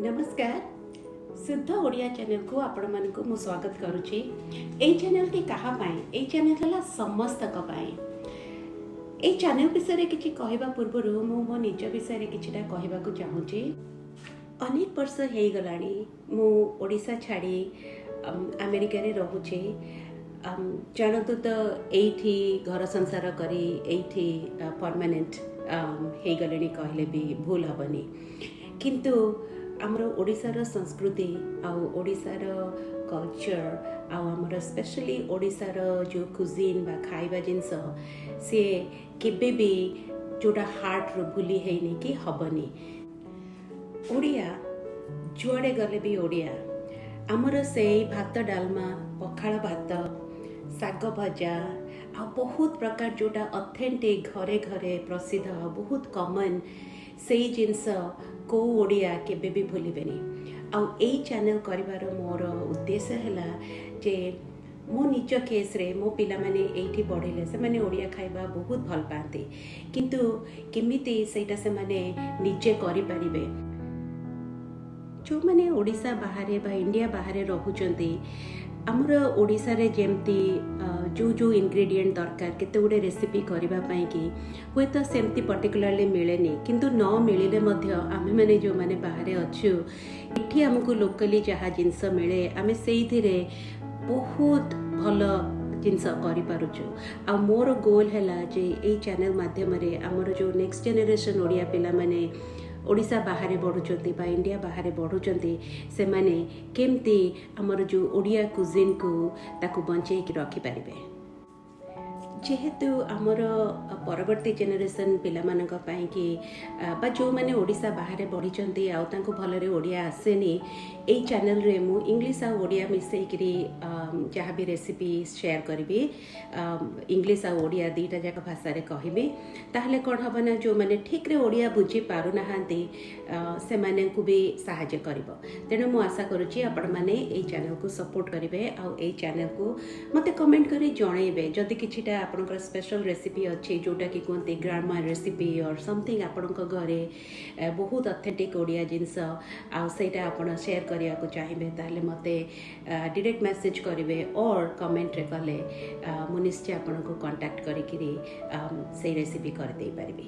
ନମସ୍କାର, ଶୁଦ୍ଧ ଓଡ଼ିଆ ଚ୍ୟାନେଲକୁ ଆପଣମାନଙ୍କୁ ମୁଁ ସ୍ୱାଗତ କରୁଛି। ଏଇ ଚ୍ୟାନେଲଟି କାହା ପାଇଁ? ଏଇ ଚ୍ୟାନେଲ ହେଲା ସମସ୍ତଙ୍କ ପାଇଁ। ଏଇ ଚ୍ୟାନେଲ ବିଷୟରେ କିଛି କହିବା ପୂର୍ବରୁ ମୁଁ ମୋ ନିଜ ବିଷୟରେ କିଛିଟା କହିବାକୁ ଚାହୁଁଛି। ଅନେକ ବର୍ଷ ହେଇଗଲାଣି ମୁଁ ଓଡ଼ିଶା ଛାଡ଼ି ଆମେରିକାରେ ରହୁଛି। ଜାଣନ୍ତୁ ତ, ଏଇଠି ଘର ସଂସାର କରି ଏଇଠି ପରମାନେଣ୍ଟ ହେଇଗଲେଣି କହିଲେ ବି ଭୁଲ ହେବନି। କିନ୍ତୁ ଆମର ଓଡ଼ିଶାର ସଂସ୍କୃତି ଆଉ ଓଡ଼ିଶାର କଲଚର ଆଉ ଆମର ସ୍ପେଶାଲି ଓଡ଼ିଶାର ଯେଉଁ କୁଜିନ୍ ବା ଖାଇବା ଜିନିଷ, ସିଏ କେବେ ବି ଯେଉଁଟା ହାର୍ଟରୁ ଭୁଲି ହେଇନି କି ହେବନି। ଓଡ଼ିଆ, ଯୁଆଡ଼େ ଗଲେ ବି ଓଡ଼ିଆ। ଆମର ସେଇ ଭାତ, ଡାଲମା, ପଖାଳ ଭାତ, ଶାଗ ଭଜା ଆଉ ବହୁତ ପ୍ରକାର ଯେଉଁଟା ଅଥେଣ୍ଟିକ୍, ଘରେ ଘରେ ପ୍ରସିଦ୍ଧ, ବହୁତ କମନ୍, ସେଇ ଜିନିଷ କେଉଁ ଓଡ଼ିଆ କେବେ ବି ଭୁଲିବେନି। ଆଉ ଏଇ ଚ୍ୟାନେଲ୍ କରିବାର ମୋର ଉଦ୍ଦେଶ୍ୟ ହେଲା ଯେ ମୋ ନିଜ କେସ୍ରେ ମୋ ପିଲାମାନେ ଏଇଠି ବଢ଼ିଲେ, ସେମାନେ ଓଡ଼ିଆ ଖାଇବା ବହୁତ ଭଲ ପାଆନ୍ତି, କିନ୍ତୁ କେମିତି ସେଇଟା ସେମାନେ ନିଜେ କରିପାରିବେ। ଯେଉଁମାନେ ଓଡ଼ିଶା ବାହାରେ ବା ଇଣ୍ଡିଆ ବାହାରେ ରହୁଛନ୍ତି, ଆମର ଓଡ଼ିଶାରେ ଯେମିତି ଯେଉଁ ଯେଉଁ ଇନଗ୍ରିଡ଼ିଏଣ୍ଟ ଦରକାର କେତେ ଗୁଡ଼ିଏ ରେସିପି କରିବା ପାଇଁକି, ହୁଏତ ସେମିତି ପର୍ଟିକୁଲାରଲି ମିଳେନି। କିନ୍ତୁ ନ ମିଳିଲେ ମଧ୍ୟ ଆମେମାନେ ଯେଉଁମାନେ ବାହାରେ ଅଛୁ, ଏଠି ଆମକୁ ଲୋକାଲି ଯାହା ଜିନିଷ ମିଳେ, ଆମେ ସେଇଥିରେ ବହୁତ ଭଲ ଜିନିଷ କରିପାରୁଛୁ। ଆଉ ମୋର ଗୋଲ୍ ହେଲା ଯେ ଏଇ ଚ୍ୟାନେଲ୍ ମାଧ୍ୟମରେ ଆମର ଯେଉଁ ନେକ୍ସଟ ଜେନେରେସନ୍ ଓଡ଼ିଆ ପିଲାମାନେ ଓଡ଼ିଶା ବାହାରେ ବଢ଼ୁଛନ୍ତି ବା ଇଣ୍ଡିଆ ବାହାରେ ବଢ଼ୁଛନ୍ତି, ସେମାନେ କେମିତି ଆମର ଯେଉଁ ଓଡ଼ିଆ କୁଜିନ୍କୁ ତାକୁ ବଞ୍ଚେଇକି ରଖିପାରିବେ। ଯେହେତୁ ଆମର ପରବର୍ତ୍ତୀ ଜେନେରେସନ୍ ପିଲାମାନଙ୍କ ପାଇଁକି ବା ଯେଉଁମାନେ ଓଡ଼ିଶା ବାହାରେ ବଢ଼ିଛନ୍ତି ଆଉ ତାଙ୍କୁ ଭଲରେ ଓଡ଼ିଆ ଆସେନି, ଏଇ ଚ୍ୟାନେଲରେ ମୁଁ ଇଂଲିଶ ଆଉ ଓଡ଼ିଆ ମିଶେଇକିରି ଯାହା ବି ରେସିପି ସେୟାର କରିବି, ଇଂଲିଶ ଆଉ ଓଡ଼ିଆ ଦୁଇଟା ଯାକ ଭାଷାରେ କହିବି। ତାହେଲେ କ'ଣ ହେବ ନା, ଯେଉଁମାନେ ଠିକ୍ରେ ଓଡ଼ିଆ ବୁଝି ପାରୁନାହାନ୍ତି, ସେମାନଙ୍କୁ ବି ସାହାଯ୍ୟ କରିବ। ତେଣୁ ମୁଁ ଆଶା କରୁଛି ଆପଣମାନେ ଏଇ ଚ୍ୟାନେଲକୁ ସପୋର୍ଟ କରିବେ ଆଉ ଏଇ ଚ୍ୟାନେଲକୁ ମୋତେ କମେଣ୍ଟ କରି ଜଣେଇବେ। ଯଦି କିଛିଟା ଆପଣଙ୍କର ସ୍ପେଶାଲ ରେସିପି ଅଛି, ଯେଉଁଟାକି କୁହନ୍ତି ଗ୍ରାଣ୍ଡମା ରେସିପି ଅର୍ ସମଥିଙ୍ଗ, ଆପଣଙ୍କ ଘରେ ବହୁତ ଅଥେଣ୍ଟିକ୍ ଓଡ଼ିଆ ଜିନିଷ ଆଉ ସେଇଟା ଆପଣ ସେୟାର କରିବାକୁ ଚାହିଁବେ, ତାହେଲେ ମୋତେ ଡିରେକ୍ଟ ମେସେଜ୍ କରିବେ ଅର୍ କମେଣ୍ଟରେ କଲେ ମୁଁ ନିଶ୍ଚୟ ଆପଣଙ୍କୁ କଣ୍ଟାକ୍ଟ କରିକିରି ସେଇ ରେସିପି କରିଦେଇପାରିବି।